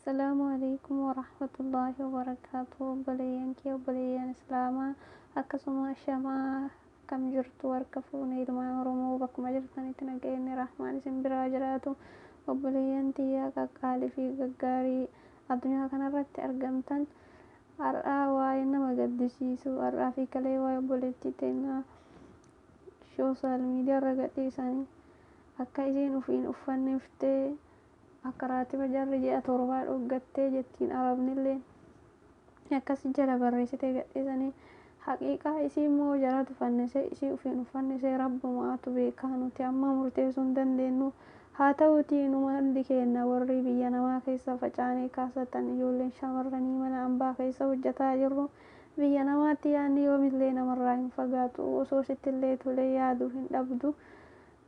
Assalaamu Aleykum Warahmatullaahi Wabarakaatuh. Obboleeyyan kee, obboleeyyan Islaamaa, akkasuma shamaa akkam jirtu? Harka fuune ilmaan Oromoo bakkuma jirtanitti nageenyi rahmaan isin biraa jiraatu. Obboleeyyan tiyyaa qaqqaalii fi gaggaarii addunyaa kanarratti argamtan, har'aa waa'ee nama gaddisiisu, har'aa fi kalee waa'ee obboleettii teenyaa social media irra gadhiisanii, akka isiin ufiin uffanniftee akka raatiba jarri ji'a 7 dhoggattee jettiin, arabnillee akkas jala barreessitee gadhiisanii. Haqiiqaa isii immoo jaratu fannisee, isii ufiin uffannisee, rabbumaatu beekaa, nuti amma murteessuu hin dandeenyu. Haa ta'uutii numa hundi keenya warri biyya namaa keessa facaanee kaasatan, ijoolleen shamarranii mana ambaa keessa hojjetaa jirru, biyya namaatti yaadni yoomillee namarraa hin fagaatu. Osoo sittillee tolee yaaduu hin dhabdu.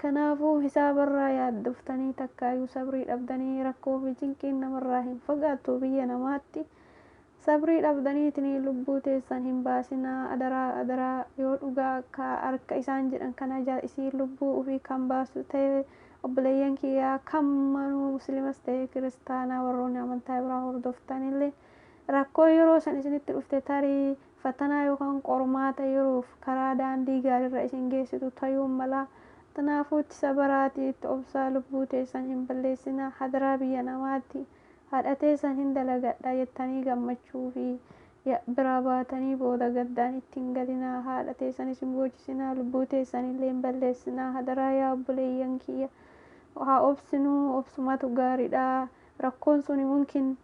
Kanaafuu hisaabarraa yaaddoftanii takkaayyuu sabrii dhabdanii, rakkoo fi cinqiin namarraa hin fagaattu, biyya namaatti sabrii dhabdaniitiin lubbuu teessan hin baasinaa, adaraa adaraa. Yoo dhugaa akka harka isaan jedhan kana isii lubbuu ofii kan baasu ta'e, obboleeyyan kiyyaa kammanuu, musliimas ta'e kiristaanaa, warroonni amantaa biraa hordoftanillee, rakkoo yeroo san isinitti dhufte tarii fatanaa yookaan qormaata yeroof karaa daandii gaariirra isin geessitu tayuu mala. Kanaafuu itti sabaraatii, itti obsaa, lubbuu teessan hin balleessinaa hadaraa. Biyya namaatti haadha teessan hin dalagadha jettanii gammachuu fi biraa baatanii booda gaddaan ittiin galinaa. Haadha teessan isin boochisinaa, lubbuu teessan illee hin balleessinaa hadaraa. Yaa obboleeyyan kiyya, haa obsinuu, obsumatu gaariidha. Rakkoon suni mumkin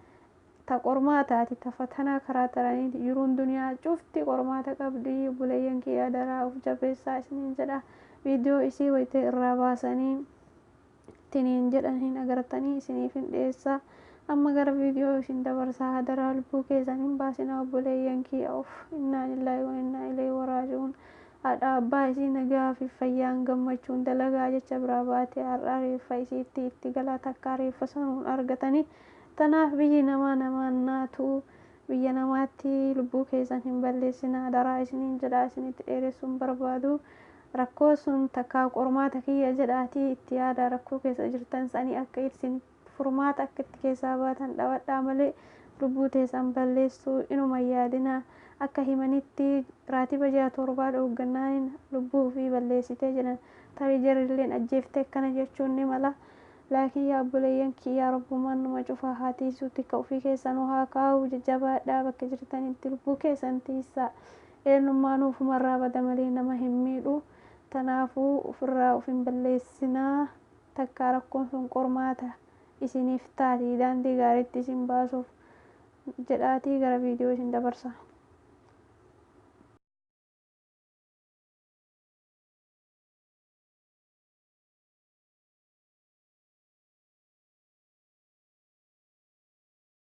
ta qormaataati, ta fatanaa karaa taranii. Jiruun duniyaa cufti qormaata qabdi. Obboleeyyan kiyya, hadaraa of jabeessaa isiniin jedha. Viidiyoo isii wayitee irraa baasanii tiniin jedhan hin agartanii, isiniif hin dhiyeessaa. Amma gara viidiyoo isin dabarsaa. Hadaraa, lubbuu keessan hin baasinaa, obboleeyyan kiyya. Of innaa lillaahi wa innaa ilayhi raaji'uun. Haadha abbaa isii nagaa fi fayyaan gammachuun dalagaa jecha biraa baatee, har'a reeffa isiitti itti galaa, takkaa reeffa sanuun argatanii. Tanaaf biyyi namaa namaan naatu. Biyya namaatti lubbuu keessan hin balleessinaa hadaraa isiniin jedha. Isinitti dheeressuun barbaadu. Rakkoo sun takkaa qormaata kiyya jedhaatii itti yaada. Rakkoo keessa jirtan sanii akka isin furmaata akka itti keessaa baatan dhawadhaa malee lubbuu teessan balleessuu inuma yaadinaa. Akka himanitti raatiba ji'a 7 dhooggannaan lubbuu ofii balleessitee jedhan. Tarii jarrilleen ajjeeftee akkana jechuun ni mala. Laakiin yaa obboleeyyan kiyyaa, rabbumaan numa cufaa haa tiisu, tika ofii keessanuu haa kaa'u. Jajjabaadhaa, bakka jirtanitti lubbuu keessan tiisaa. Eenyummaan ofumarraa bada malee nama hin miidhu. Tanaafuu ofirraa of hin balleessinaa. Takkaa rakkoon sun qormaata isiniif taati, daandii gaariitti isin baasuuf jedhaatii gara viidiyoo isin dabarsa.